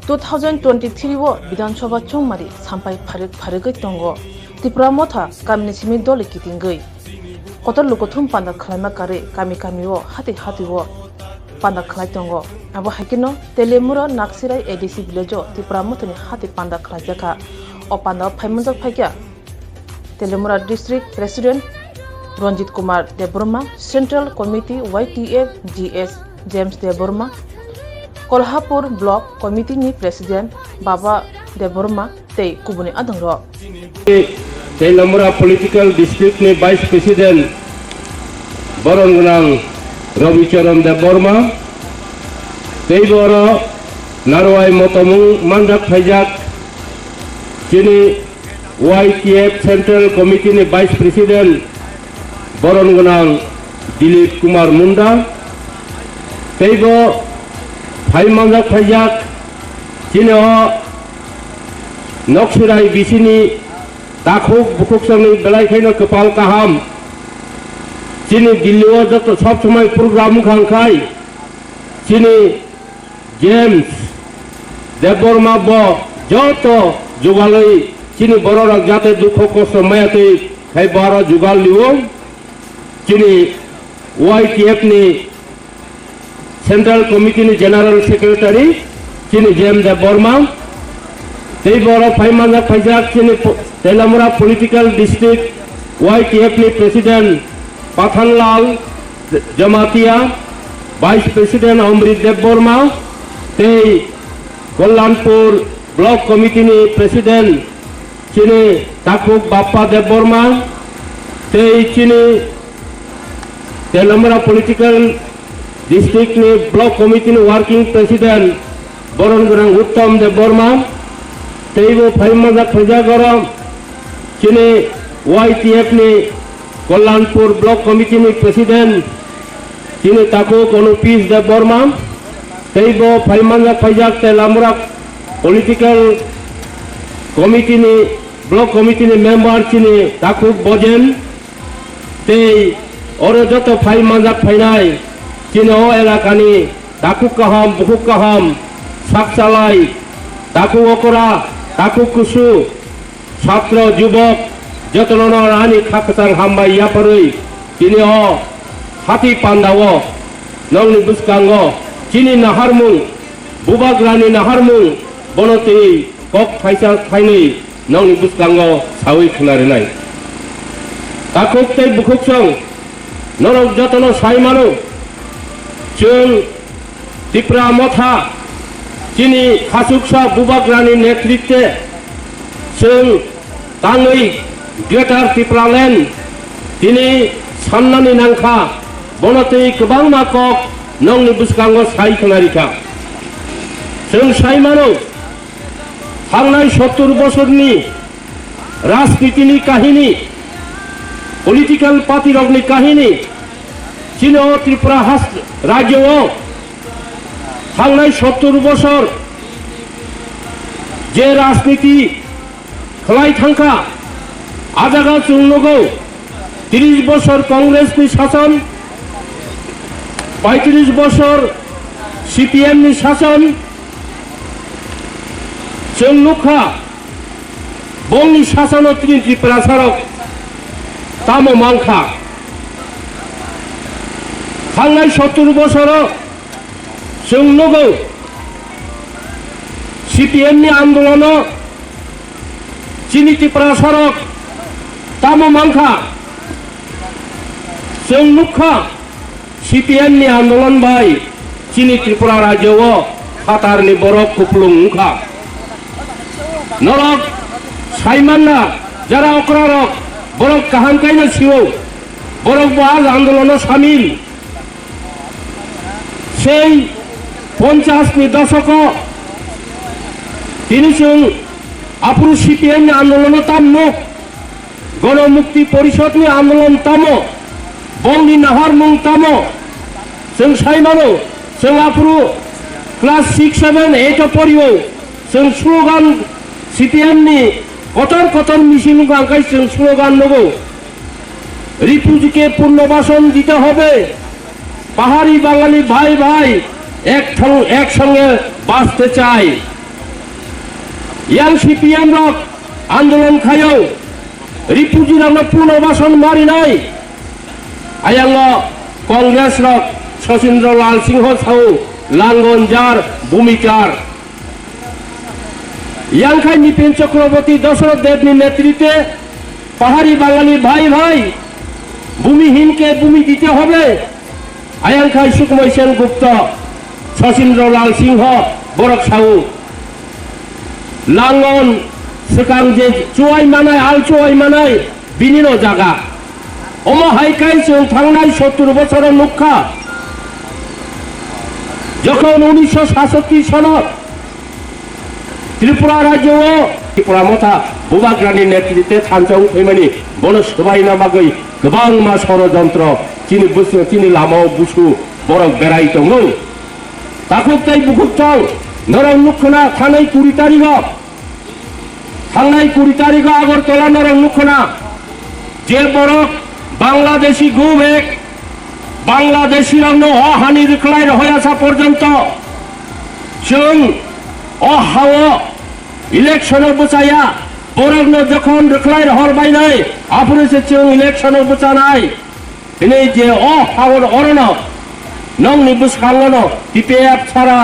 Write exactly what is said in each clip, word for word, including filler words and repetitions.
Two thousand twenty-three o Bidhan Sabha chongmari sampai pharik pharigwi tongo. Tipra Motha kamini simi doli kitingwi kotor lukuthum panda khwlaima karwi kami kami o hati hati o panda khwlai tongo. Abo hai kheno Telemura Naksirai A D C village o Tipra Mothani hati panda khwlaijakha. O panda o phaimanjak phaikha Telemura District President Ranjit Kumar Debbarma, Central Committee Y T F G S James Debbarma, Kolhapur Block Committee ni President Baba Debbarma tei kubuni adongrok. Telemura Political District ni Vice President boron gwnang Ravi Charan Debbarma tei boro narwai motomung manjak phaijak chini Y T F Central Committee ni Vice President boron gwnang Dilip Kumar Munda tei bo phai manjak phaijak chini o Noksirai bisini takhuk bukhuksongni belai khaino kwpal kaham chini Delhi o joto sob somoi program wngkha wngkhai chini James Debbarma bo joto jugalwi chini bororok jate dukho kosto maya twi khai boro jugal liwo. Chini Y T F ni Central Committee ni General Secretary chini James Debbarma tei boro phai manjak phaijak chini po-, Telamura Political District Y T F ni President Pathanlal Jamatia, Vice President Amrit Debbarma tei Kalyanpur Block Committee ni President chini takhuk Bappa Debbarma tei chini Telamura Political District ni Block Committee ni Working President boron gwnang Uttam Debbarma tei bo phai manjak phaijak oro chini Y T F ni Kalyanpur Block Committee ni President chini takhuk Anupis Debbarma tei bo phai manjak phaijak Telamura Political Committee ni Block Committee ni member chini takhuk Bojen tei oro joto phai manjak phainai chini o elakani takhuk kaham, bukhuk kaham, sakchalai, takhuk okra, takhuk kusu, satro, jubok, jotono ani kha kwchang hambai yapharwi chini o hati pandao nongni bwskango chini naharmung, bubagrani naharmung bono twi kok thaisa thainwi nongni bwskango sawi khna rwnai. Takhuk tei bukhuksong norok jotono sai mano, chwng Tipra Motha chini khachuksa bubagrani netritwe chwng tangwi Greater Tipraland tini sannani nangkha, bono twi kwbangma kok nongni bwskango sai khna rikha. Chwng sai mano, thangnai sottur bosorni rajnitini kahini, political party rokni kahini, chini o Tripura has-, rajyo o thangnai sottur bosor je rajniti khlai thangkha, a jaga chwng nugo, tris bosor Congress ni sason, paitris bosor C P M ni sason, chwng nukha, bongni sasono tini Tiprasarok tamo mankha. Thangnai sottur bosoro chwng nugo C P M ni andolono chini Tiprasarok tamo mankha. Chwng nukha, C P M ni andolon bai chini Tripura rajyo o phatarni borok kupulung wngkha. Norok saimanna jara okrarok borok kaham kaino sio, borok bo a andolono samil. Sei ponchas ni dosoko tini chwng aphuru C P M ni andolono tam nuk. Gono Mukti Porishod ni andolon tamo, bongni naharmung tamo, chwng sai mano, chwng aphuru class six, seven, eight o porio, chwng slogan C P M ni kotor kotor misil wngkha, hwnkhe chwng slogan nugo, "Refugee ke punobhasan dite hobe, pahari Bangali bhai bhai, এক থং-, একসঙ্গে বাঁচতে চাই। Yang C P M rok andolon khayo, refugee rokno punobasan marinai. Ayango Congress rok Sachindra Lal Singho sao langon jar bhumikar. Yang khai Nipin Chakraborty Dashrath Dev ni netritwe pahari Bangali bhai bhai, bhumihin ke bhumi dite hobe. Ayang khai Sukhmoy Sen Gupta, Sachindra Lal Singho, borok sao. Langon swkang je chuai manai, al chuai manai, bini no jaga. Omo hai khai chwng thangnai sottur bochoro nukha. Jokhon unisho sasatti sono Tripura rajyo o Tipra Motha Bubagrani netritwe thansa wng phaimani bono swbaina bagwi kwbangma sorojontro chini bus-, chini lamao busu borok berai tongo. Takhuk tei bukhuk tong norok nukhuna thanai kuri tarigo, thangnai kuri tarigo Agartala norok nukhuna je borok Bangladeshi go back, Bangladeshi rokno o hani rwkhlai rohoi asa porjonto chwng o hao election o bwchaya, borokno jokhon rwkhlai rohor bainai, aphuru se chwng election o bwchanai. Hwnwi je o hao orono nokni bwskango no T P F sara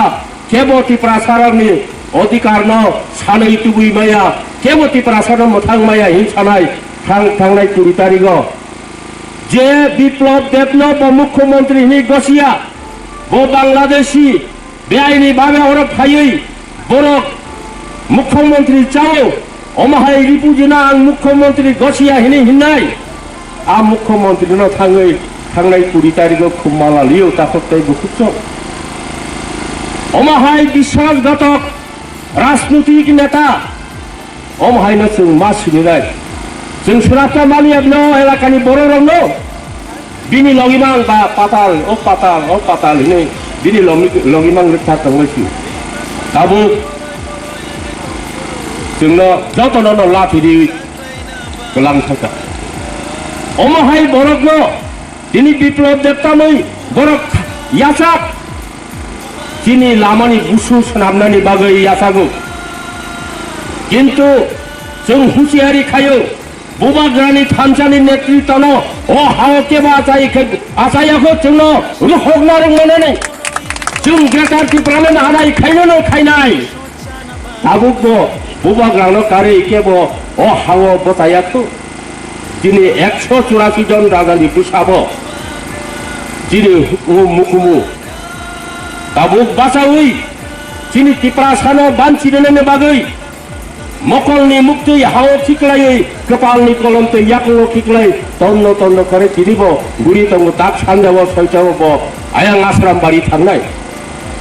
kebo Tiprasa rokni odhikar no sanwi tubui maya, kebo Tiprasa no mwthang maya hin sanai thang-, thangnai kuri tarigo. Je Biplab Debno bo mukhyamantri hwnwi gosiya, bo Bangladeshi, beaini babe oro phaiwi borok mukhyamantri chao, omo hai ripujina ang mukhyamantri gosiya hwnwi hinnai. A mukhyamantri no thangwi thangnai kuri tarigo khumma lalio takhuk tei bukhuk chwng. Omo hai biswasghatok rajnitik neta. Omo haino chwng ma sinilai. Chwng swnamkha mani abino elakani bororokno bini logimang ba patal, o patal, o patal hinwi bini logi-, logimang rwkha tongwi si. Tabuk chwngno jotono no laphiri kwlang thaka. Omo hai borokno Tini Biplab Deb tamwi borok yachak chini lamani busu swnamnani bagwi yachago. Kintu chwng husiari khaio, Bubagrani thansani netritwno o hao kebo achai khe, achayakho chwngno ruhokna rwngmanani chwng Greater Tipraland anai khainano khainai. Tabukbo Bubagrano karwi kebo o hao bwchayakho. Chini ekso churasi jon rajani bwsabo chini hukumu mukumu. Tabuk bachaui chini Tiprasano banchi rwnani bagwi mokolni muktwi hao khiklaiwi kwpalni kolomtwi yakungo khiklai tonno tonno kore tinibo guri tongo dak sanjao soitao bo ayang Asrambari thangnai.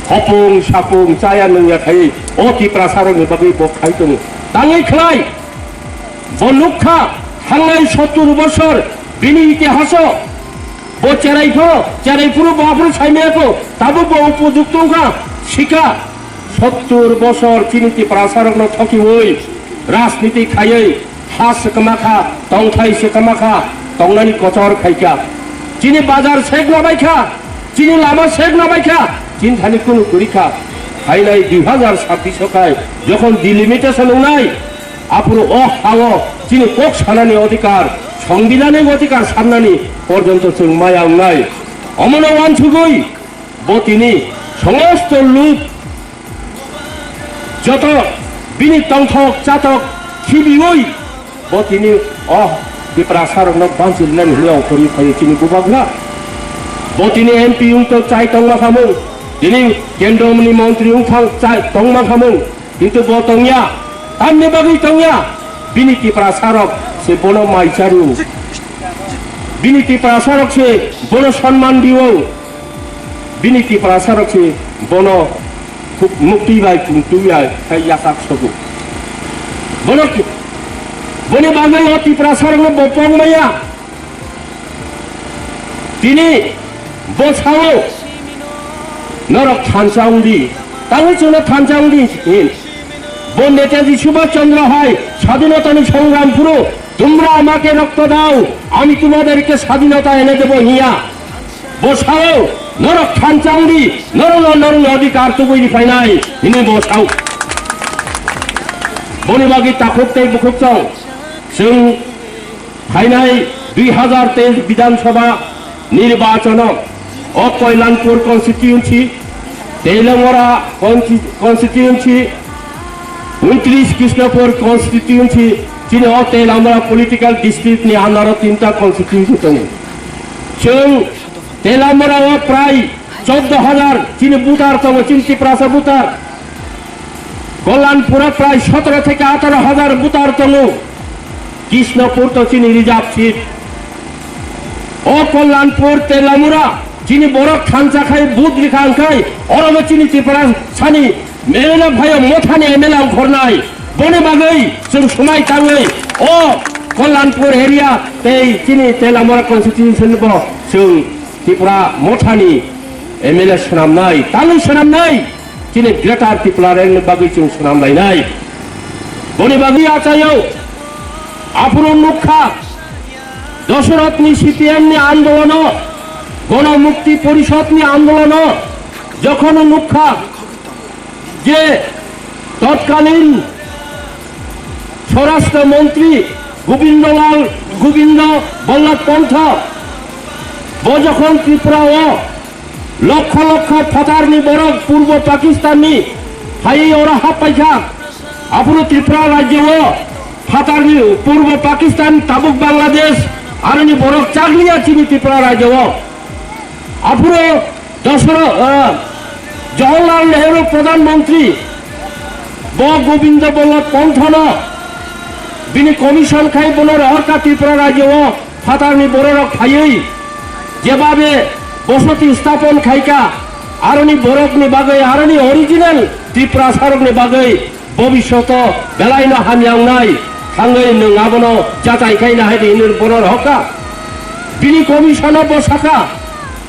Hopung sapung chaya nungya khai o Tiprasarokni bagwi bo khai tongo. Tangwi khlai bo nukha thangnai sottur bosor bini itihaso bo cherai pho, cherai phuru bo aphuru saimaya kho, tabuk bo upojukto wngkha, sikha sottur bosor chini Tiprasarokno thokiwi rajniti khaiwi ha se kwma kha, tongthai se kwma kha, tongnani kochor khai kha. Chini bazar sek no bai kha, chini lama sek no bai kha, chini thani kunu kwrwi kha. Phainai dui hazar sabbish o khai jokhon delimitation wngnai, aphuru o hao chini kok sanani odhikar, songbidanik odhikar sannani porjonto chwng maya wngnai. Omono wansugwi bo tini somosto luk joto bini tongthok chatok khibiwi bo tini o Tiprasarokno banchirnani hwnwi ongkhorwi phaio chini Bubagra. Bo tini M P wngtong chai tongma khamung, tini kendroni montri wngthang chai tongma khamung, kintu bo tongya. Tamni bagwi tongya? Bini Tiprasarok se bono mai chario. Bini Tiprasarok se bono sonman dio. Bini Tiprasarok se bono muk-, mukti bai kungtwi bai khai yasak sogo. Bono ki-, boni bagwi o Tiprasarokno bo pok maya. Tini bo sao norok thansa wngdi, tangwi chwngno thansa wngdi hin. Bo Netaji Subhash Chandra hai swadhinotani songram phuru, "তোমরা আমাকে রক্ত দাও, আমি তোমাদেরকে স্বাধীনতা এনে দেব" hiya. Bo sao Norok thansa wngdi, norokno norokni odhikar tubui ri phainai, hwnwi bo sao. Boni bagwi takhuk tei bukhuk chwng, chwng phainai dui hazar teis Bidhan Sabha nirbachono o Koilanpur constituency, Teliamura consti-, constituency, untris Krishnapur constituency, chini o Teliamura political district ni under o tinta constituency tongo. Chwng Teliamura o prai chordo hazar chini voter tongo, chini Tiprasa voter. Kollanpura prai sotoro theke ataro hazar voter tongo. Krishnapur to chini reserve seat. O Kollanpur, Teliamura, chini borok thansa khai vote rikha hwnkhai, orobo chini Tiprasani M L A phaio, mothani M L A wngkhornai. Boni bagwi chwng swmai tangwi o Kollanpur area tei chini Teliamura constituency bo chwng Tripura mothani M L A swnamnai, talwi swnamnai, chini Greater Tipraland ni bagwi chwng swnamlainai. Boni bagwi achaio, aphuru nukha, Dosorothni C P M ni andolono, Gono Mukti Porishod ni andolono, jokhon nukha, je totkalin Swarashtra Montri Gobindolal, Gobindo Ballabh Pantha bo jokhon Tripura o lokho lokho phatarni borok Purbo Pakistan ni phaiwi oro happaikha, aphuru Tripura rajyo o phatarni Purbo Pakistan, tabuk Bangladesh, aroni borok chakliya chini Tripura rajyo o. Aphuru Dosoro, ah, Jawaharlal Nehru Pradhan Mantri bo Gobindo Ballabh Panthano bini commission khai bono rohorkha Tripura rajyo o phatarni bororok phaiwi jebabe bosoti stapon khaikha, aroni borokni bagwi, aroni original Tiprasarokni bagwi bobishoto belaino hamya wngnai thangwi nwng abono jachai khaina hai di hinwi bono rohorkha. Bini commissiono bo sakha,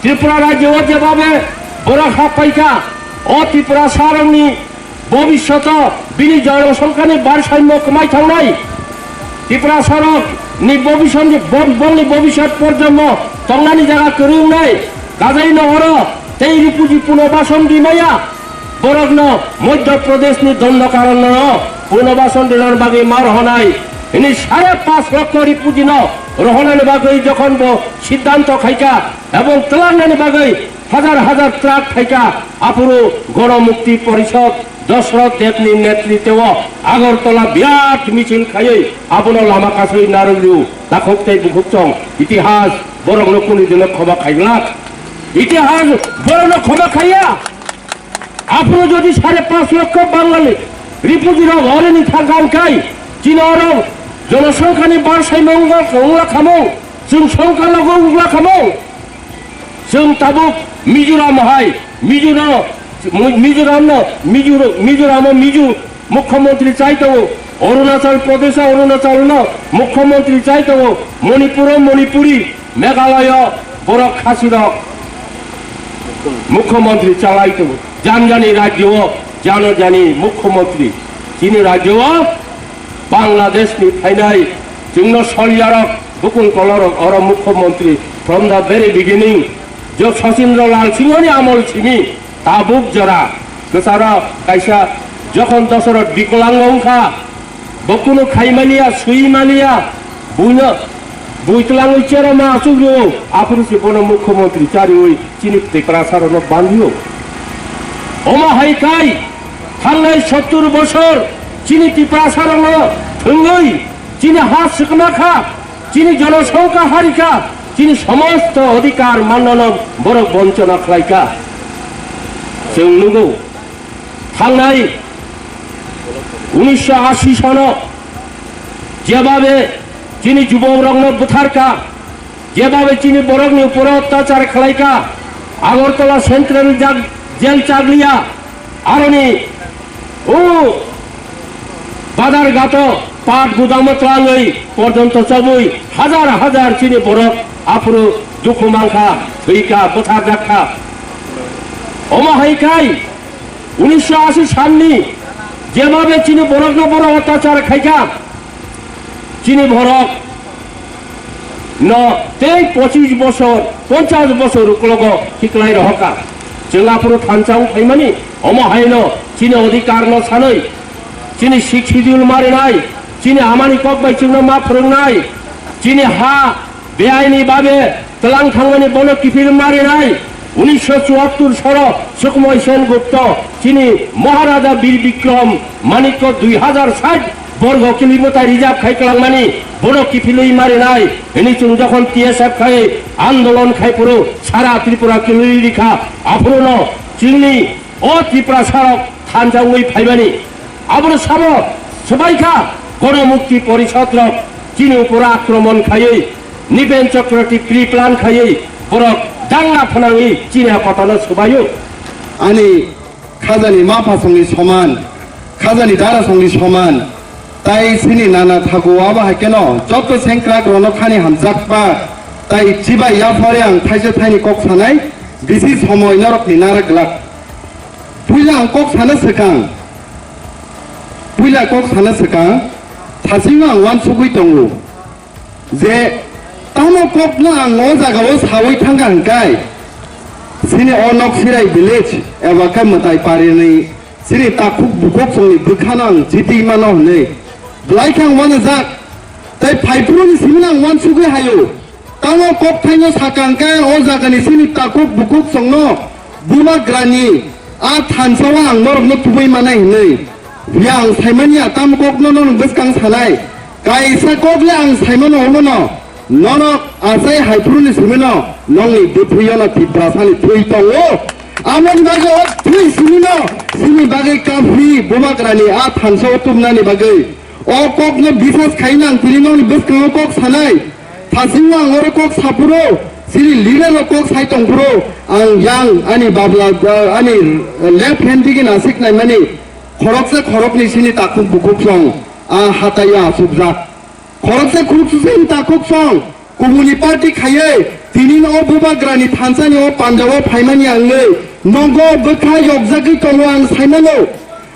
Tripura rajyo o jebabe borok happaikha, o Tiprasarokni bobishoto bini jonosongkhani barsaimo kwmai thangnai. Tiprasarokni bobishoto, bo-, bongni bobishot porjonmo tongnani jaga kwrwi wngnai. Kajaiino oro tei ripuji punobason rimaya. Borokno Madhya Pradeshni Dandakaranno punobason rinani bagwi ma rohonai hwnwi sare panch lokho ripujino rohonani bagwi jokhon bo siddhanto khaikha ebong twlangnani bagwi hajar hajar truck phaikha, aphuru Gono Mukti Porishod Dosroth Debni netritwo Agartala birat michil khaiwi abono lama kasui narwklu takhuk tei bukhuk chwng. Itihas borokno kunu dino khoma khaiglak. Itihas borokno khoma khaiya. Aphuru jodi sare panch lokho Bangali refugee rok oroni thangkha hwnkhe, chini oro jonosongkhani barsaimo wngla khamung, chwng songkha logo wngla khamung. Chwng tabuk Mizoram hai, Mizoram, Mizoram no, Mizoram, Mizoram o Mizo Mukhyamantri chai tongo, Arunachal Pradesh o Arunachal no Mukhyamantri chai tongo, Manipur o Manipuri, Meghalaya o borok khasi rok Mukhyamantri chalai tongo. Jani jani rajyo o jani jani Mukhyamantri. Chini rajyo o Bangladesh ni phainai chwngno solyarok bukung kolorok oro Mukhyamantri from the very beginning. Jo Sachindra Lal Singho ni amol simi tabuk jora kwcharo kaisa jokhon dosoro bikolango wngkha, bo kunu khaimaliya, swimaliya, buino bui twlangwi cheroma achukro, aphuru se bono Mukhyamantri chariwi chini Tiprasarokno bandio. Omo hai kai thangnai sottur bosor chini Tiprasarokno thwngwi chini ha swkma kha, chini jonosongkha harikha, chini somosto odhikar mannano borok bonchona khlaikha. Chwng nugo, thangnai unisho ashi sono jebabe chini jubokrokno butharkha, jebabe chini borokni uporo otyachar khlaikha, Agartala Central jag-, Jail chakliya, aroni o Badharghato pat gudamo twlangwi porjonto chobwi hajar hajar chini borok aphuru dukhu mankha, thwikha, butharjakha. Omo hai khai unisho ashi salni jebabe chini borokno borok otyachar khaikha, chini borok no tei pochis bosor ponchas bosor uklogo khiklai rohorkha. Chwng aphuru thansa wng phaimani, omo haino chini odhikar no sanwi, chini Sixth Schedule ma rinai, chini amani kok bai chwngno ma phwrwngnai, chini ha beaini babe twlang thangmani bono kiphil ma rinai. Unisho chuattur soro Sukhmoy Sen Gupta chini Maharaja Bir Bikram Manikya dui hajar sait borgo kilometer reserve khai kwlangmani bono kiphilwi ma rinai hwnwi chwng jokhon T S F khai andolon khai phuru sara Tripura kiphilwi rikha, aphuruno chini o Tiprasarok thansa wngwi phaimani. Abono sabo swbaikha Ganamukti Porishod rok chini upor akromon khaiwi Nipen Chakraborty pre-plan khaiwi borok danga phnangwi chini kotano swbaio. Ani khajani ma phasongni soman, khajani darasongni soman, tai chini nana thago abo hai kheno joto sengkrak rono khani hamjakma, tai chibai yaphare ang thaisa thaini kok sanai, bisi somoi norokni nara glak. Puila ang kok sana swkang, puila kok sana swkang, thasingno ang uansugwi tongo. Je tamo kokno ang o jagao sawi thangkha hwnkhe, chini o Noksirai village eba khe Mwtai Parini chini takhuk bukhuk songni bwkhano ang chiti mano hwnwi belai khe ang uanajak. Tei phaiphuruni simino ang uansugwi haio. Tamo kokthaino sakha hwnkhe o jagani chini takhuk bukhuk songno bubagrani a thansao ang norokno tubui manai hwnwi. Phiya ang saimanya tamo kokno norok bwskang sanai. Kaisa kokle ang saimano omono, norok achai haiphuruni simino nongni bwthwiono Tiprasani thwi tongo. Amoni bagwi o thwi simino chini bagwi kaphri bubagrani a thansa o tubnani bagwi. O kokno bisas khaina ang tini nongni bwskango kok sanai. Thasingno ang oro kok saphuru, chini leader rok kok sai tongphuru, ang yang ani babla, ani left hand digi nasik naimani. Khoroksa khorokni sini takhuk bukhuk song a hataio asukjak. Khoroksa khoroksa sini takhuk song kubuni party khaiwi tini no o bubagrani thansani o panjao phaimani ang nei nogo bwkha yokjagwi tongo ang saimano.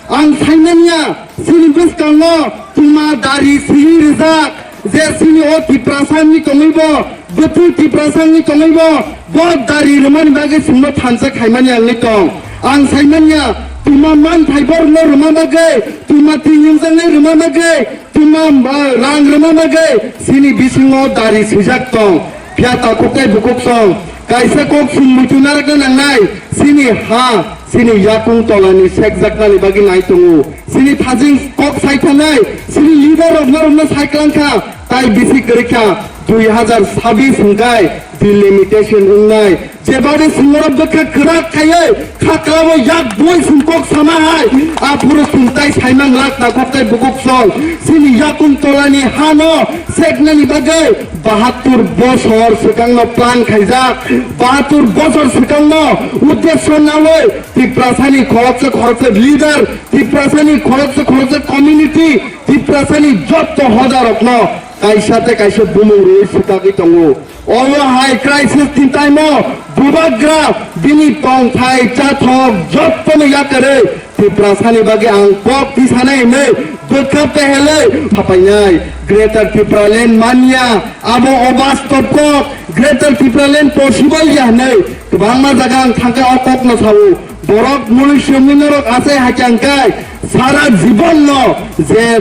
Ang saimanya sini bwskango tuma dari sini rijak. Je sini o Tiprasani tongwi bo, bwtwi Tiprasani tongwi bo, bo dari rwmani bagwi chwngno thansa khaimani ang ni tong. Ang saimanya tuma manthai borokno rwma bagwi, tuma twi yungjaknai rwma bagwi, tuma, ah, rang rwma bagwi sini bisingo dari swijak tong. Phiya takhuk tei bukhuk song kaisa kok sung muitu narakna nangnai, sini ha, sini yakung tolani sekjaknani bagwi nai tongo. Sini thajing kok sai thanai, sini leader rok norokno sai klang kha, tai bisi kwrwi kha, dui hazar sabis hwnkhe delimitation wngnai. Jebade singoro bwkha kwrak khaiwi khaklabo yak boi sung kok sama hai, aphuru sung tai saimang lak takhuk tai bukhuk song. Sini yakung tolani hano seknani bagwi bahattur bosor swkangno plan khaijak, bahattur bosor swkangno uddesho nawi Tiprasani khoroksa khoroksa leader, Tiprasani khoroksa khoroksa community, Tiprasani jotto hodarokno kaisa tei kaisa bumung rwui swkagwi tongo. Omo hai crisis ni time o bubagra bini tongthai chathok jottono yakarwi Tiprasani bagwi ang kok tisanai hinwi bwkha pehelwi phapainai. Greater Tipraland manya abo obastob kok, Greater Tipraland possible ya hinwi kwbangma jaga ang thangkhe o kokno sao. Borok munisyo minorok achai hakya hwnkhe sara jibonno je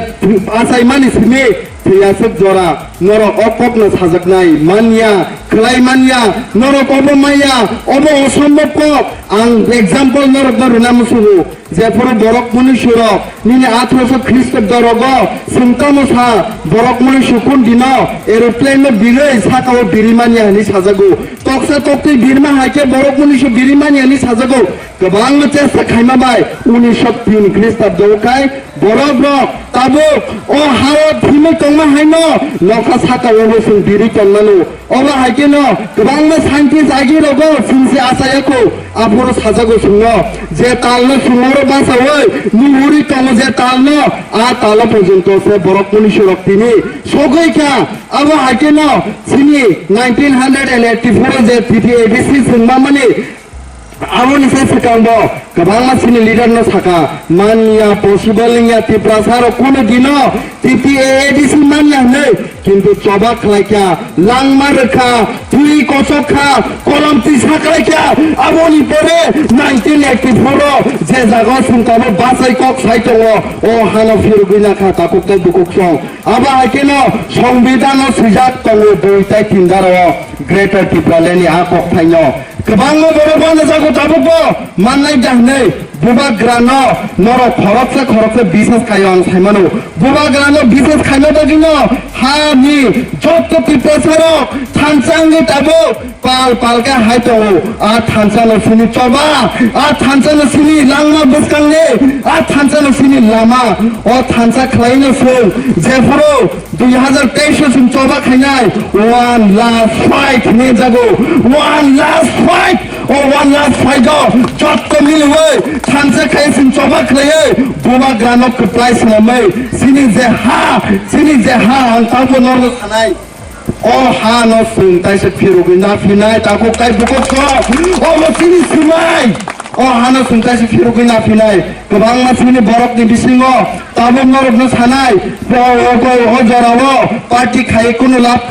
achaimani simi thwi aswk jora norok o kokno sajaknai manya, khlai manya, norok obo maya, obo osombhob kok. Ang example norokno rwna musugo, jephuru borok munisyorok nini atharoso Khristabdo rogo chwng tamo sa, borok munisyo kun dino aeroplane no birwi sakao biri manya hinwi sajago. Toksa toktwi birma hai khe borok munisyo biri manya hinwi sajago. Kwbangma chesta khaima bai unisho tin Khristabdo khai borok rok tabuk o hao thimwi tongma haino nokha saka o bosong biri tongmano. Obo hai kheno kwbangma scientist agi rogo singsi achayakho aphuru sajago songno je talno songoro basawi nuhuri tongo je talno a talo porjonto se borok munisho rok tini sogwi kha. Abo hai kheno chini nineteen hundred and eighty-four je T T A D C songmamani Aboni se swkangbo kwbangma chini leader no saka, manya possible wngya Tiprasa rok kunu dino T P A A D C manya hwnwi, kintu choba khlaikha, langma rwkha, twi kochok kha, kolom tisa khlaikha. Aboni pore nineteen eighty-four o je jaga o chwng tabuk bachai kok sai tongo, o hano phirogwi nakha takhuk tei bukhuk song. Abo hai kheno Songbidan o swijak tongo dui tai tin daro o Greater Tipraland ni a kok phaino. Kwbangma borok wanajago tabukbo mannai da hwnwi bubagrano norok khoroksa khoroksa bisas khaio ang saimano. Bubagrano bisas khaina bagwino hani jotto Tiprasarok thansa wngwi tabuk pal pal khe hai tongo. A thansa no sini choba, a thansa no sini langma bwskangni, a thansa no sini lama, o thansa khlaino swng jephuru dui hazar teis o chwng choba khainai one last fight hinwi jago. One last fight. O one last fight o jotto miliwi thansa khai chwng choba khlaiwi bubagrano kwplai swnamwi chini je ha, chini je ha ang tangbo norok sanai. O hano chwng taisa phirogwi naphinai takhuk tai bukhuk sok. Omo chini swmai. O hano chwng taisa phirogwi naphinai. Kwbangma chini borokni bisingo tabuk norokno sanai. O, o, o, o jorao party khai kunu lab